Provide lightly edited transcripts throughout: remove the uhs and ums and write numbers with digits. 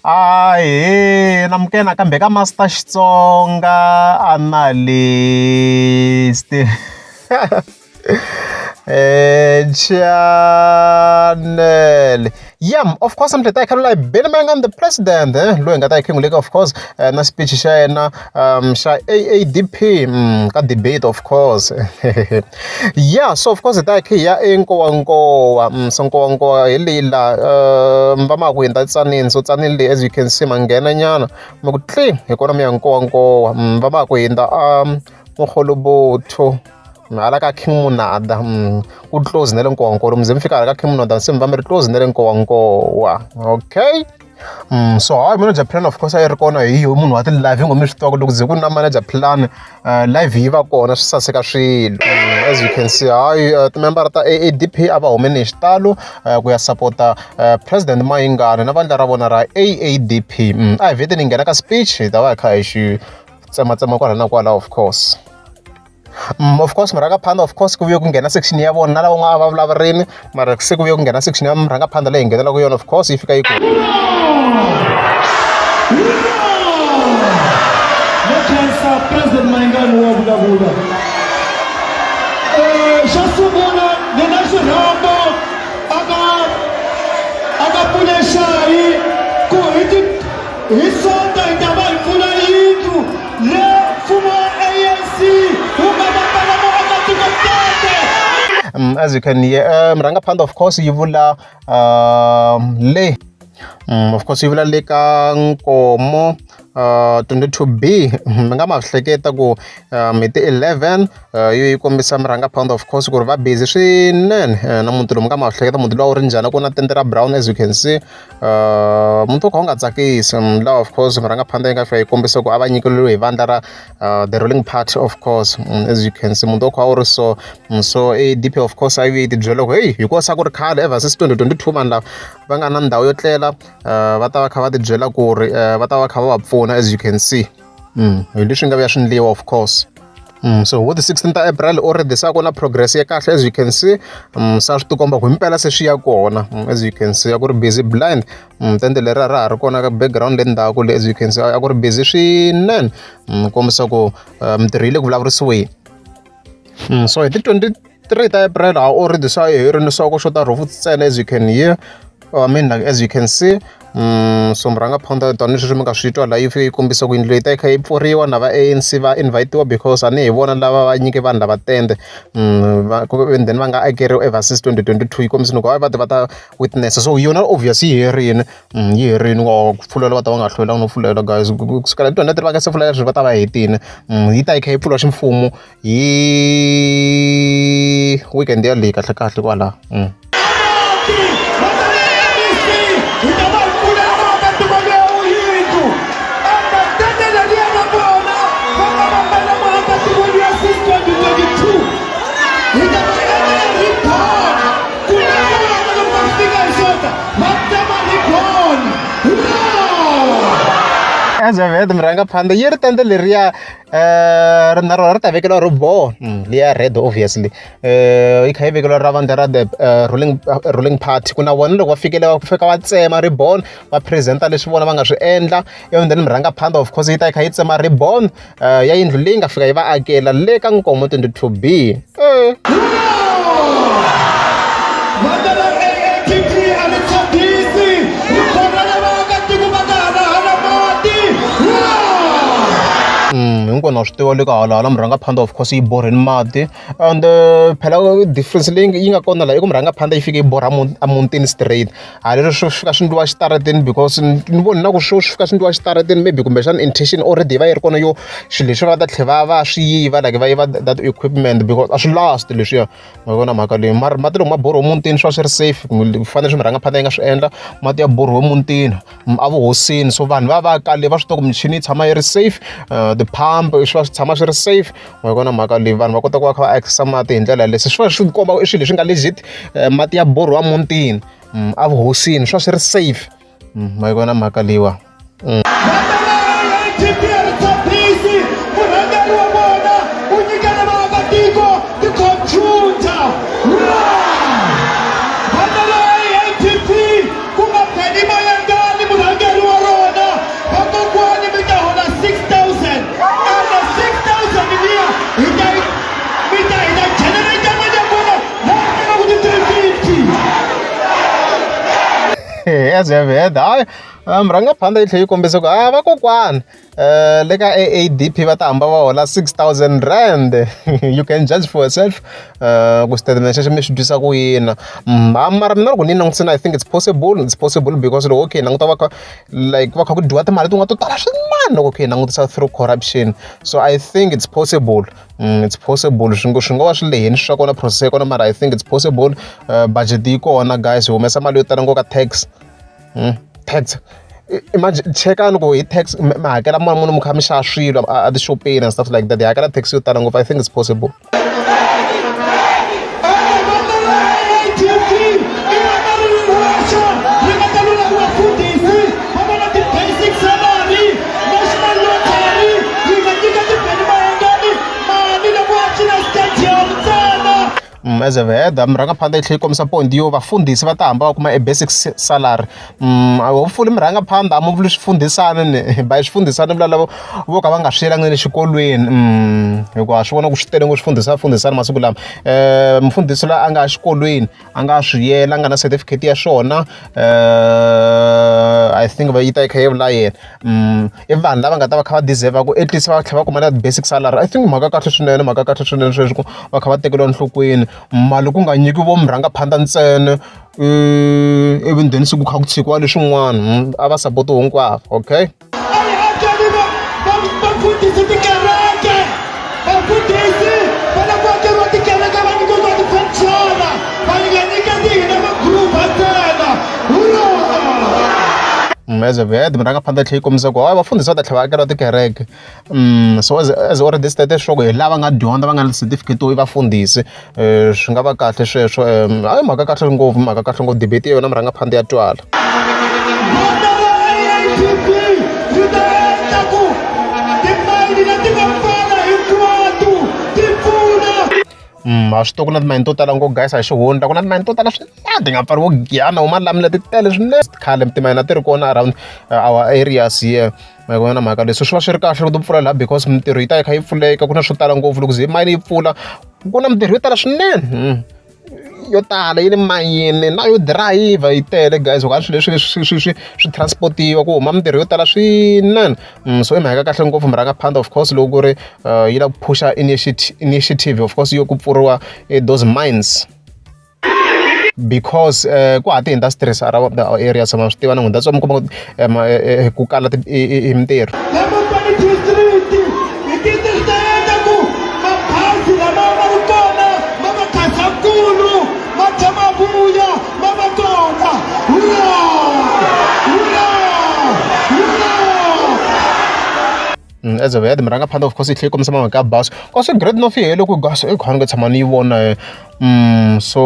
Ahee namukela nakambe ka Master Xitsonga Analyst channel yeah of course mi tlhela hi kha hi Benny Mayengani the president loyi hi nga ta hi kha hi of course na speech xa yena xa A_A_D_P ka debate of course ya so of course hi ta hi kha hi ya eNkowankowa so Nkowankowa hi leyi laha mi va ma ha ku hundza Tzaneen so Tzaneen leyi as you can see ma nghena nyana mi ku tli hi kona mi ya Nkowankowa va ma ha ku hundza Mogolobotho hala ka King Monada ku close na le Nkowankowa loko mi ze mi fika hala ka King Monada se mi va mi ri close na le Nkowankowa okay. So hayi manager plan of course a yi ri kona hi yo munhu wa ti-live ngo mi swi tiva ku loko ze ku na manager plan live yi va kona swi saseka swilo as you can see hayi timembara ta A_A_D_P a va humile hi xitalo ku ya sapota president Mayengani na vandla ra vona ra A_A_D_P a hi vheti ni nghena ka speech hi ta va hi kha hi xi tsematsema kwala na kwala of course. Of course murhangaphandle of course ku vuye ku nghena section ya vona na lava a va vulavurini mara se ku vuye ku nghena section ya murhangaphandle leyi hi nghenelaka yona of course yi fika yi ku khensa president Mayengani wa vulavula xo sungula ni na xirhambo aka aka pfunexayi ku hi ti hi sonta hi ta va hi pfula yindlu le mfumo wa ANC wu nga ta pfala vaakatiko tete. As you can hear murhangaphandle of course yi vula le of course yi vula le ka Nkomo 22B mi nga ma hleketa ku hi ti 11 yi kombisa murhangaphandle of course ku ri va busy swinene na muti lowu mi nga ma hleketa muti luwa wu ri njhani ku na tende ra brown as you can see muti wo ka wu nga tsakisi laha of course murhangaphandle yi nga fika yi kombisa ku a va nyikeriwe hi vandla ra the ruling party of course as you can see muti wo kha wu ri so so A_D_P of course a yi yi tibyela ku heyi hikuva se a ku ri khale ever since 2022 vanhu lava va nga na ndhawu yo tlela va ta va kha va tibyela ku ri va ta va kha va va pfuna as you can see hi leswi nga vuya swi endliwa of course. So hi ti 16 ta April already se a ku na progress ya kahle as you can see se a swi tikomba ku himpela se swi ya kona as you can see a ku ri busy blind tende leri ra ha ri kona ka background le ndzhaku le as you can see a ku ri busy swinene kombisa ku mintirho yi le ku vulavurisiweni so hi ti 23 ta April a already se a yi herile se a ku xota roof ntsena as you can hear I mean like as you can see so murhangaphandle tanihileswi mi nga swi twa laha yi fike yi kombisa ku yindlu leyi ta yi kha yi pfuriwa na va A_N_C va invite-iwa because a ni hi vona lava va nyike vanhu lava tende va and then va nga akeriwa ever since 2022 yi kombisa ku va ta va ta witness so yona obvious yi herile yi herile ku pfulela va ta va nga hlwelanga no pfulela guys kusukela hi 23 va nga se pfulela sweswi va ta va hetile yi ta yi kha yi pfuriwa ximfumo hi weekend yaleyi kahle kahle kwalaho. As I've heard murhangaphandle yi ri tende leriya ri na rona ri ta vekeriwa riboho liya red obviously yi kha yi vekeriwa ra vandla ra the ruling ruling party ku na vona loko va fikile va fika va tsema ribbon va present leswi vona va nga swi endla and then murhangaphandle of course yi ta yi kha yi tsema ribbon ya yindlu leyi nga fika yi va akela le ka Nkomo 22B. Vandla ra A_A_T_P a ri tshembisi ri khomela vaakatiko va nga halahala mati. Hinkwenu ha swi tiva le ka hala murhangaphandle of course yi borheni mati and phela difference leyi yi nga kona la i ku murhangaphandle yi fike yi borha emutini straight a leswi swo fika swi endliwa xitarateni because ni vone na ku swo swi fika swi endliwa xitarateni maybe kumbexana intention already yi va yi ri kona yo swilo leswi va ta tlhela va va swi yiva like va yiva that equipment because a swi last leswiya ma vona mhaka leyi mara mati loko ma borhiwe mutini swi va swi ri safe ku fanele swi murhangaphandle yi nga swi endla mati ya borhiwe mutini evuhosini so vanhu va va kale va swi tiva ku michini yi tshama yi ri safe ti-pump swi va swi tshama swi ri safe ma vona mhaka leyi vanhu va kota ku va kha va access mati hi ndlela yaleyo se swi va swi komba i swilo leswi nga legit mati ya borhiwa mutini evuhosini swi va swi ri safe ma yi vona mhaka leyiwa. Vandla ra A_A_T_P a ri tshembisi murhangeri wa vona u nyikele vaakatiko tikhomphyuta. Vandla ra A_A_T_P ku nga Benny Mayengani murhangeri wa rona. As you have heard, hayi, murhangaphandle yi tlhela yi kombisa ku ha vakokwana le ka AADP va ta hamba va hola R6000. You can judge for yourself ku statement xexo mi swi twisa ku yini. Mara mina loko ni langutisa, I think it's possible, it's possible, because loko okay languta va kha like va kha ku dyiwa timali tin'wana to tala swinene loko kha hi langutisa through corruption. So I think it's possible, it's possible. Swi ngo va swi lehini swa kona, process ya kona, mara I think it's possible. Budget yi kona, guys, hi humesa mali yo tala ngopfu ka tax. Tax, imagine, chekani ku hi tax mi hakela mali muni mi kha mi xava swilo a tixopeni and stuff like that. Hi hakela tax yo tala ngopfu. I think it's possible. Vandla ra AADP i vandla ri ri wexe ri nga ta lula ku vafundhisi va va na ti-basic salary. National Lottery yi nga nyika tiBenny Mayengani mali loko a cina stadium ntsena. As a head, murhangaphandle yi tlhela yi kombisa point yo vafundhisi va ta hamba va kuma e basic salary. Hopefully murhangaphandle a mu vuli swifundhisani ni by swifundhisani vula lavo vo ka va nga swi yelanga na le xikolweni, hikuva swi vona ku swi tele ngopfu swifundhisa fundhisani masiku lama. Mufundhisi loyi a nga xikolweni, a nga swi yela, a nga na certificate ya swona, I think va yi ta yi kha yi vula yena. I vanhu lava nga ta va kha va deserve ku at least va tlhela va kuma na basic salary. I think mhaka kahle swinene, mhaka kahle swinene sweswi ku va kha va tekeriwa enhlokweni, mali ku nga nyikiwi vo murhangaphandle ntsena, ivi then se ku kha ku tshikiwa leswin'wana. A va support-iwi hinkwavo, okay. A hi hakeli vafundhisi tikereke. Vafundhisi va lava ku hakeriwa tikereke, va nyikiwa tipenshona, va nga nyiketi hina magrupa ntsena. Hurra! As a head, murhangaphandle yi tlhela yi kombisa ku hayi, vafundhisi va ta tlhela va hakeriwa tikereke. So as already stated, swa ku hi lava nga dyondza, va nga na certificate i vafundhisi, swi nga va kahle sweswo. Hayi, mhaka kahle ngopfu, mhaka kahle ngopfu. Debate ya yona murhangaphandle ya twala. Vandla ra AADP ri ta endla ku timayini leti nga pfala hinkwato ti pfula. Ha swi tiva ku na timayini to tala ngopfu, guys, a hi xihundla ku na timayini to tala swinene ti nga pfariwa. Giyani, Malamulele, ti tele swinene. Khale timayini a ti ri kona around our areas here. Ma yi vona mhaka leswi, swi va swi ri kahle loko ti pfula laha because mintirho yi ta yi kha yi pfuleka. Ku na swo tala ngopfu loko ze mayini yi pfula, ku na mintirho yo tala swinene, yo tala yi le mayini na yo dirayivha yi tele, guys. Hikuva swilo leswi swi transport-iwa ku huma mintirho yo tala swinene. So i mhaka kahle ngopfu murhangaphandle, of course, loko ku ri yi lava ku phusha initiative, of course, yo ku pfuriwa those mines, because ku ha ti-industries around the areas. Ma swi tiva na n'wina, that's why mi kuma ku kala i mintirho. La Mopani District hi tindlu ta endla ku mabazi lama ma ri kona ma va Gazankulu ma tlhe ma vuya ma va kona. Hurra! Hurra! Hurra! As a head, murhangaphandle, of course, yi tlhela yi kombisa mhaka ya bazi kasi Great North yi hele ku gas i khani nga tshama ni yi vona. So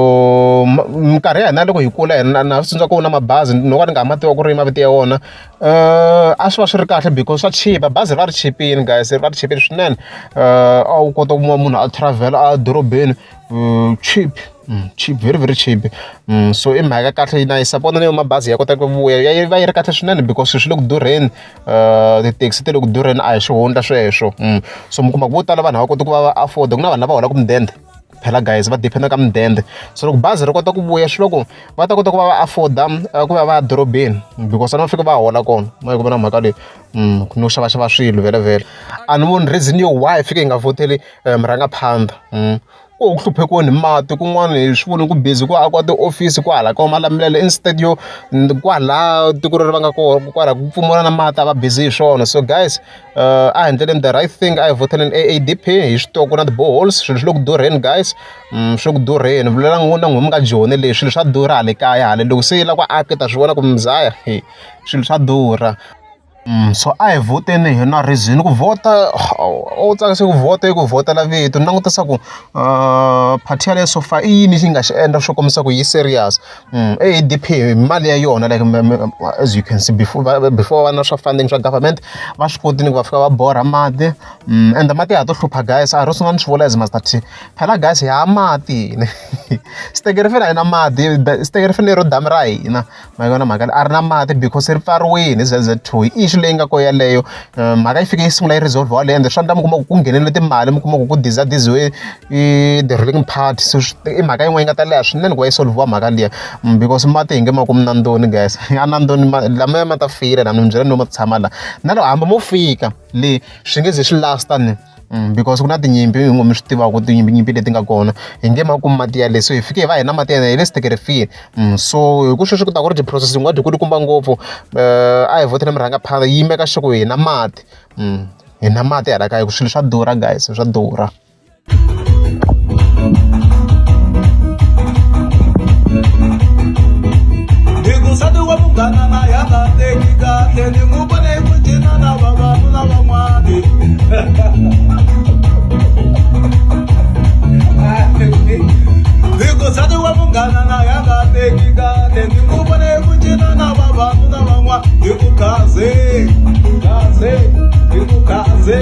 minkarhi ya hina loko hi kula hina na swi tsundzuka ku na mabazi, no ka ni nga ha ma tiva ku ri mavito ya wona, a swi va swi ri kahle because swa chipa. Bazi ri va ri chipile, guys, ri va ri chipile swinene. A wu kota ku kuma munhu a travel a dorobeni cheap, cheap, very very cheap. So i mhaka kahle na yi support na yo mabazi ya kota ku vuya, yi va yi ri kahle swinene because swilo swi le ku durheni, tithekisi ti le ku durheni, a hi xihundla sweswo. So mi kuma ku vo tala vanhu a va koti ku va va afford. Ku na vanhu lava holaka mudende phela, guys, va depend ka mudende. So loko bazi ri kota ku vuya, swi loko va ta kota ku va va afford-a ku va va ya dorobeni because a va fika va hola kona. Ma yi vona mhaka leyi, no xavaxava swilo vhele vhele a ni voni reason yo why hi fike hi nga vhoteli murhangaphandle. Ku ku hluphekiweni hi mati kun'wana, hi swi voni ku busy ku akiwa tiofisi kwahala ka Malamulele instead yo kwala tiko leri va nga kona kwala ku pfumala na mati, a va busy hi swona. So guys, a hi endleleni the right thing, a hi vhoteleni AADP. Hi swi tiva ku na ti-boreholes, swilo swi le ku durheni, guys, swi le ku durheni. Vulela na n'wina mi nga joni leswi, swilo swa durha hala kaya hala. Loko se yi lava ku aka, ta swi vona ku muzaya swilo swa durha. So a hi vhoteni hi na reason ku vhota. U tsakise ku vhota i ku vhotela vito, ni langutisa ku party yaleyo so far i yini xi nga xi endla xo kombisa ku yi serious. AADP hi mali ya yona, like as you can see, before va na swa funding swa government, va swi kotile ku va fika va borha mati, ende mati ya ha to hlupha, guys. A ro sungula ni swi vula as Master T phela, guys, hi ha mati hina. Sterkfontein a yi na mati. Sterkfontein ro damu ra hina, ma yi vona mhaka leyi, a ri na mati because ri pfariwile hi ZZ2 hi issue. issue leyi nga kona yaleyo mhaka yi fike yi sungula yi resolve yaleyo ende swa endla mi kuma ku ku nghenelele timali mi kuma ku ku dizadiziwe i the ruling party so i mhaka yin'wana yi nga ta leha swinene ku va yi solve-iwa mhaka liya because mati hi nge ma kumi Nandoni guys a Nandoni lamaya ma ta feyila na mi byela no ma tshama la na loko hambi mo fika le swi nge ze swi last-a ni because ku na tinyimpi hi mi swi tivaka tinyimpi nyimpi leti nga kona hi nge ma kumi mati ya le so hi fike hi va hi na mati ya hi le sitekerefini so hi ku sweswi ku ta ku ri ti-process yin'wana byi kulukumba ngopfu a hi vhotela murhangaphala yi meka sure ku hi na mati hi na mati hala kaya hi ku swilo swa durha guys swa durha. Nsati wa munghana na ya nga teki kahle ni n'wi vone ku cina na vavanuna van'wani hi ku nsati wa munghana na ya nga teki kahle ni n'wi vone ku cina na vavanuna van'wana hi ku khaze khaze hi ku khaze.